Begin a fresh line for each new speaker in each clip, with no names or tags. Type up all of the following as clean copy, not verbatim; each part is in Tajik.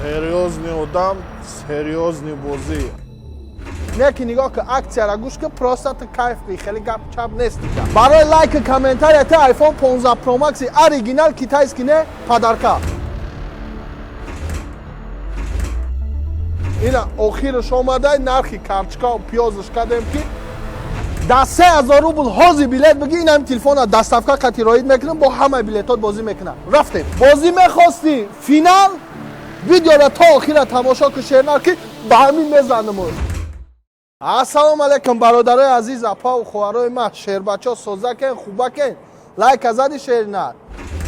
Серьёзный одам, серьёзный бозӣ.
Не ки, нигоҳ ки, акцияра гӯш ки, просто ту кайф кӣ, хеле гап чап нест дига. Барои лайк, комментария ты iPhone 15 Pro Max оригинал, китайский не, подарка. Ина охираш омадай, нархи карточкао пиёзаш кардем, ки да 3000 рубл ҳозир билет бигӣ, инам телефона доставка қати роид мекунам, бо ҳамаи билетот бозӣ мекунам. Рафтем, бозӣ мехостӣ, финал видеора то охира тамошо ку, шернар, ки ба ҳамин мезанам. Ассалому алайкум, бародарои азиз, апаву хоҳарои ман, шербачо, созакен, хубакен? Лайка зади, шернар,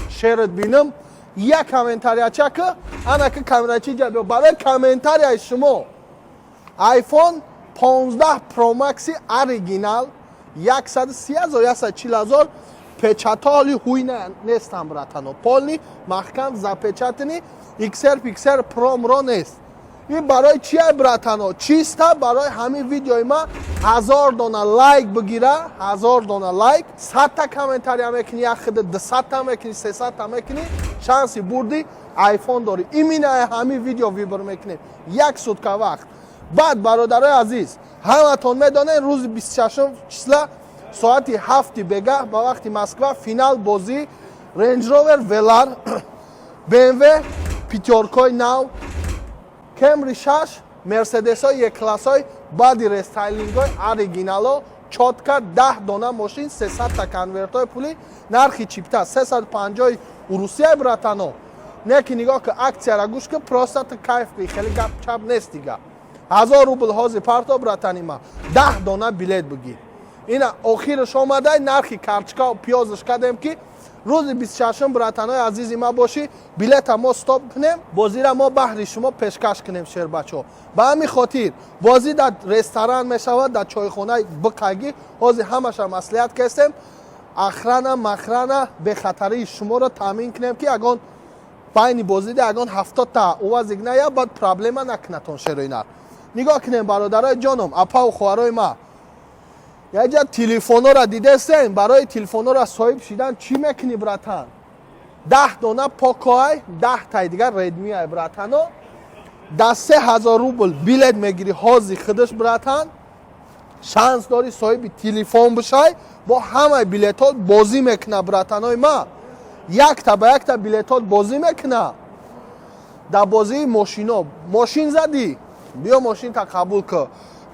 шерат бинам, як комментарияча ки, ана ки камерачи ҷа биё. Барои комментарияи шумо iPhone 15 Pro Max оригинал 130 0, 140 0, печатали ҳуй нестам, братано, полный маҳкам запечатанный, XR Pixel Pro мро нест. Ин барои чия, братано? Чиста барои ҳамин видеои ма 1000 дона лайк бигира, 1000 дона лайк, 100-та комментария мекунӣ, як хида 200-та мекунӣ, 300-та мекунӣ, шанси бурди айфон дорӣ. Именно ҳамин видео выбор мекунем, як сутка вақт. Баъд, бародарои азиз, ҳаматон медонед, рӯзи 26 числа соати 7-и бегаҳ ба вақти Москва финал бозӣ Range Rover Velar, BMW пятёркои нав, Camry 6, Мерседесҳои Е-классҳои баъди рестайлингҳои оригинало, чётко 10 дона мошин, 300-та конвертҳои пулӣ, нархи чипта 350 урусия, братано. Не ки, нигоҳ ки, акцияра гӯш ки, просто ту кайф кӣ, хеле гап чап нест дига. 1000 рубл ҳозир парто, братани ма, 10 дона билет бигир. Ина охираш омадай, нархи карточкао пиёзаш кардем, ки рӯзи 26-ум, братанои азизи ма, бошӣ, билета мо стоп кунем, бозира мо баҳри шумо пешкаш кунем, шербачо. Ба ҳамин хотир бозӣ дар ресторан мешавад, дар чойхонаи бқагӣ. Ҳозир ҳамаша маслиҳат кестем, охрана махрана, бехатарии шуморо таъмин кунем, ки ягон байни бозида ягон 70-та УАЗик ная, баъд проблема накунатон. Шероинар, нигоҳ кунем, бародарои ҷоном, апаву хоҳарои ма, яҷа телефонора дидесен. Барои телефонора соҳиб шидан чӣ мекунӣ, братан? 10 дона Покоай, 10-таи дигар Редмиай, братано, да 3000 рубл билет мегирӣ ҳозир худаш, братан, шанс дорӣ соҳиби телефон бишай. Бо ҳамаи билетҳо бозӣ мекуна, братанои ма, якта ба якта билетҳо бозӣ мекуна. Дар бозии мошино мошин задӣ, биё мошинта қабул кун,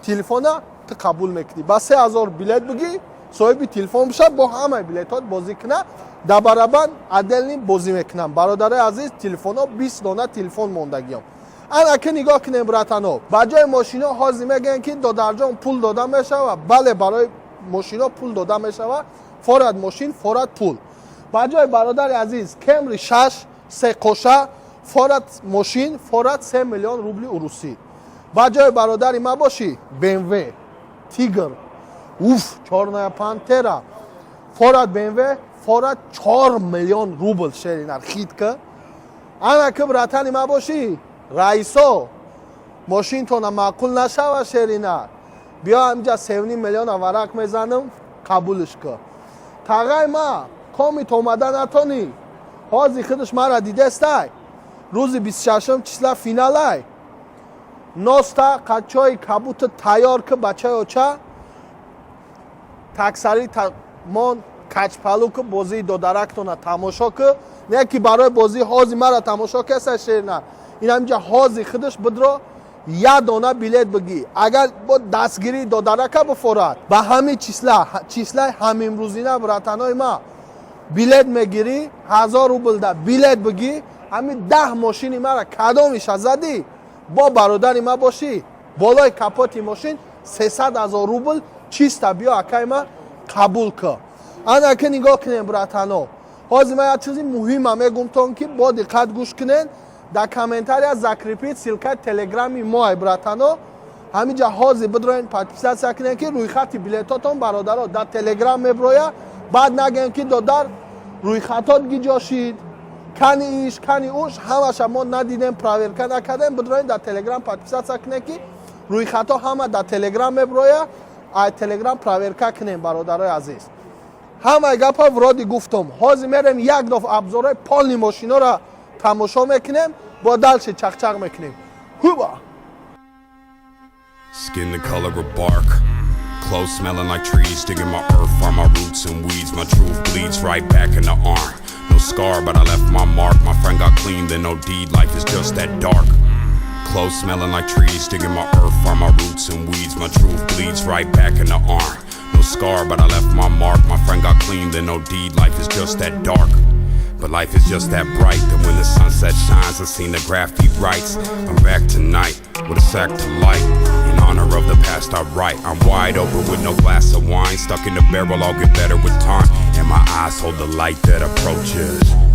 телефона ту қабул мекунӣ. Ба 3000 билет бигӣ, соҳиби телефон бишад, бо ҳамаи билетҳо бозӣ куна, дар барабан отдельный бозӣ мекунам. Бародарои азиз, телефонҳо, 20 дона телефон мондагиём. Ана ки нигоҳ кунем, братано, ба ҷои мошино ҳозир мегӯянд, ки додарҷон, пул дода мешавад. Бале, барои мошино пул дода мешавад, форад мошин, форад пул. Ба ҷои, бародари азиз, Кемри 6 секоша, форад мошин, форад 3 миллион рубли урусӣ. Ба ҷои бародари ма бошӣ, БМВ Тигр, уф, чёрная пантера, форад БМВ, форад 4 миллион рубл, шеринар, хитка. Ана ки, братани ма бошӣ, раисо, мошинтона маъқул нашава, шеринар, биё ҳамҷа 3,5 миллиона варақ мезанам, қабулш кӣ. Тағай ма комит омада натонӣ, ҳозир худаш мара дидестай, рӯзи 26-ум числа финалай, носта қачои кабута тайёр ки, бачаи оча, таксари мон качпалу ки, бозии додарактона тамошо ки. Не ки, барои бозии ҳозир мара тамошо кеса, шерна, ин ҳаминҷа ҳозир худаш бидро, як дона билет бигӣ. Агар бо дастгирии додарака бифорад, ба ҳамин числа, числаи ҳамимрӯзина, братанои ма, билет мегирӣ, 1000 рублда билет бигӣ, ҳамин 10 мошини мара кадомиша задӣ, бо бародари ма бошӣ, болои капоти мошин 300 000 рубл чиста, биё, акай ма, қабул кӣ. Ана ки нигоҳ кунем, братано, ҳозир ман як чизи муҳима мегумтон, ки бо диққат гӯш кунен. Дар комментария закрепить ссылкаи телеграми мо ай, братано, ҳаминҷа ҳозир бидроен, подписаться кунем, ки рӯйхати билетотон, бародаро, дар телеграм меброя. Баъд нагӯем, ки додар, рӯйхатот гиҷо шид, кани иш, кани уш, ҳамаша мо надидем, проверка накардем. Бидроен, дар телеграм подписаться кунем, ки рӯйхатҳо ҳама дар телеграм меброя, ай телеграм проверка кунем. Бародарои азиз, ҳамаи гапа вроде гуфтум. Ҳозир мерем, як доф обзорҳои полный мошинора тамошо мекунем. Бо дальше чақчақ мекунем. Ҳуба.
Skin the color of bark. Clothes smelling like trees. Digging my earth from my roots and weeds. My truth bleeds right back in the arm. No scar, but I left my mark. My friend got clean, then OD'd. Life is just that dark. Clothes smelling like trees. Digging my earth from my roots and weeds. My truth bleeds right back in the arm. No scar, but I left my mark. My friend got clean, then OD'd. Life is just that dark. But life is just that bright that when the sunset shines, I seen the graffiti writes. I'm back tonight with a sack to light. In honor of the past, I write. I'm wide open with no glass of wine. Stuck in the barrel, I'll get better with time. And my eyes hold the light that approaches.